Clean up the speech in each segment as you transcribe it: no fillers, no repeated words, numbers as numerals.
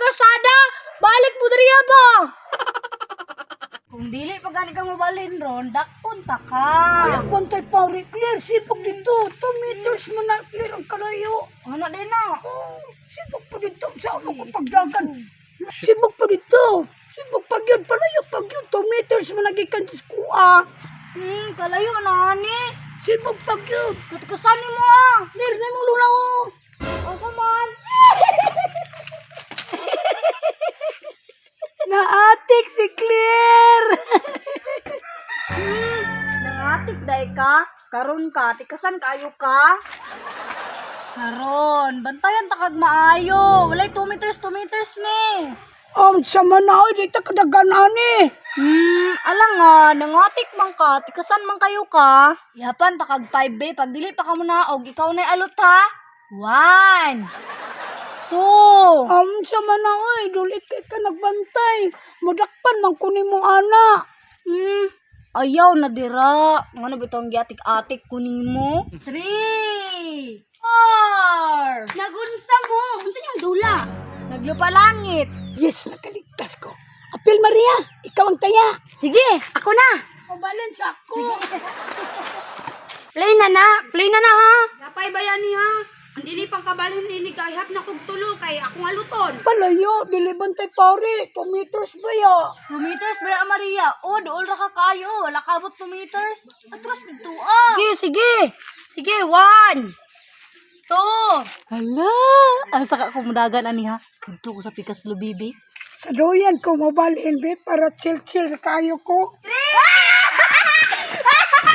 kalsada. Balik mo diri ba? Kung dili pa gani ka mobalhin ron, dakpon ta ka. Ay, ang bantay pare, clear, sipag dito. 2 meters mo na, clear ang kalayo. Ano din na? Oh, sipag pa dito. Sa ano ko pagdagan? Sipag pa dito. Sipag pag yun, palayo pag yun. 2 meters mo nagikan sa kuha. Kalayo na ani. Sipag pag yun. Katkasan mo ah. Clear na mo lula oh. Asa man? Naatik si Claire. Nangatik day ka. Karon ka, tikasan kayo ka. Karon, bantayan ta kag maayo. Walay 2 meters, 2 meters ni. Sama na oy, di ta kadagan ani. Ala nga, nangatik man ka, tikasan man kayo ka. Yapan ta kag 5 be, pag dili pa ka mo naog, ikaw na alot ha. 1 2 Sama na oy, dulit kay ka nagbantay. Mudakpan man kunin mo ana. Ayaw na dira. Ngano bitong giatik-atik kunin mo? 3 4 Nagunsa mo! Unsa niyang dula? Naglupa langit. Yes, nakaligtas ko. Apil Maria, ikaw ang taya. Sige, ako na. Mabalance ako. Play na na, play na na ha. Yapay ba yan niya? Ang dili pang kabalhin ini kay hap na kog tulo kay akong aluton. Palayo, dili bantay pare, 2 meters ba ya? 2 meters ba Maria? O, dool ra ka kayo. Wala kabot 2 meters. Atras dito ah. Sige, sige. Sige, 1 2 Hala, asa ka kumudagan ani ha? Dito ko sa pikas lubibi. Sa doyan ko mabalhin be para chill-chill kayo ko.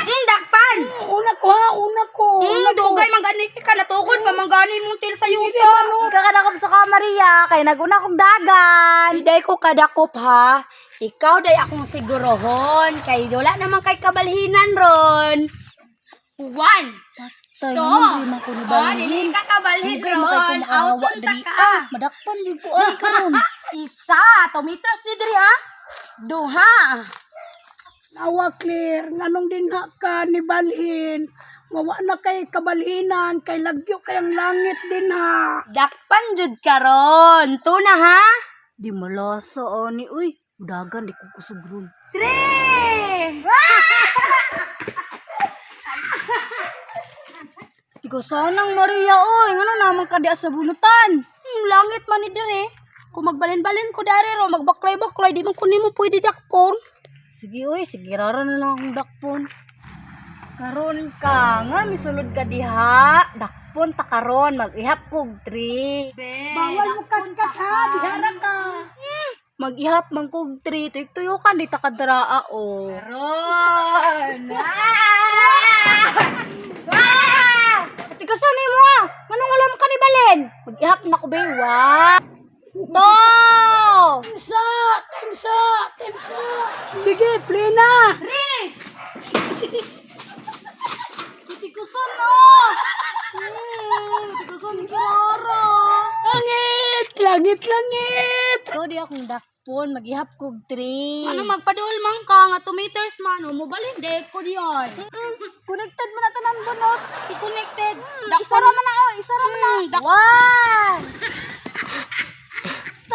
Dakpan. Una ko ha, una ko. Una ko. Dugay man gani ka natukod pa man gani mong til sa Dili yuta. man oh. Ikaw sa ka Maria, kay naguna kong dagan. Iday ko kadakop ha. Ikaw day akong sigurohon kay wala naman kay kabalhinan ron. 1 Tay, To. hindi man ko ni Oh, balhin. dili ka kabalhin Dugay man kay ko ron. makahawa Outon ta diri. ka. Ah, madakpan jud ko ani karon. Isa, 2 meters di diri ha. Duha. Nawa clear, nganong dinha ka ni balhin. Mawa na kay kabalhinan, kay lagyo kay ang langit din ha. Dakpan jud karon. Tuna ha. Di malasa ani uy. Dagan di ko kusog ron. 3. Di ko sanang Maria oy, ngano naman ka diya sa bunutan? Langit man ni diri. Kung magbalin-balin ko dari ro, magbaklay-baklay di man kunin mo pwede dakpon. Sige oy, sige rara na lang akong dakpon. Karon ka, nga misulod ka diha. Dakpon ta karon, mag-ihap kog 3. Bawal mo kat-kat ha, dihara ka. Mag-ihap man kog 3, tuyok-tuyukan di ta kadraa o. Karon. Ah! Ati ka sanay mo ah. Manong wala mo kanibalin? Mag-ihap na ko be. Wa. To. Timsa, timsa, timsa. Sige, play na. Ati ka sana. Ati ka sana kirara. Langit, langit, langit. Ikaw di akong dakpon, mag-ihap kog 3. Ano magpadul man ka nga 2 meters man o mobalhin de ko diyan. Connected mo na tanan bunot. I-connected. Isa ra man na oh, isa ra man na. 1 2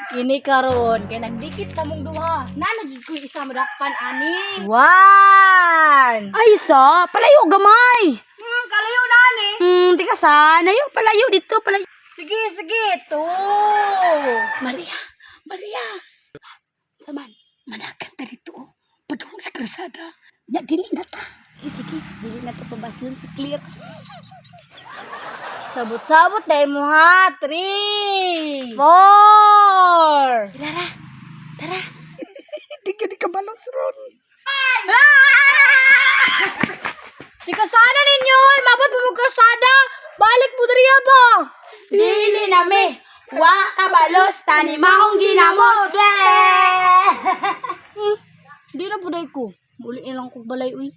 Kini karon kay nagdikit pa mong duha. Nana jud ko isa madakpan ani. 1 Ay sa, palayo gamay. Kalayo na ani. Tika sa, nayo palayo dito palayo. Sige, sige, 2. Maria, Maria. Saman. Manakan ta dito. oh. Padung sa krasada. Nya dili na ta. Eh, sige, dili na to pabaslon si Clear. Sabot-sabot dahil mo ha. 3 4 Tara. Tara. Di ka di ka balos ron. Di ka sana ninyo, oy. Mabot mo kalsada. Balik mo diri ba? Dili na me. Wa kabalos tani maong ginamos. Di na puday ko. Muli na lang kog balay uy.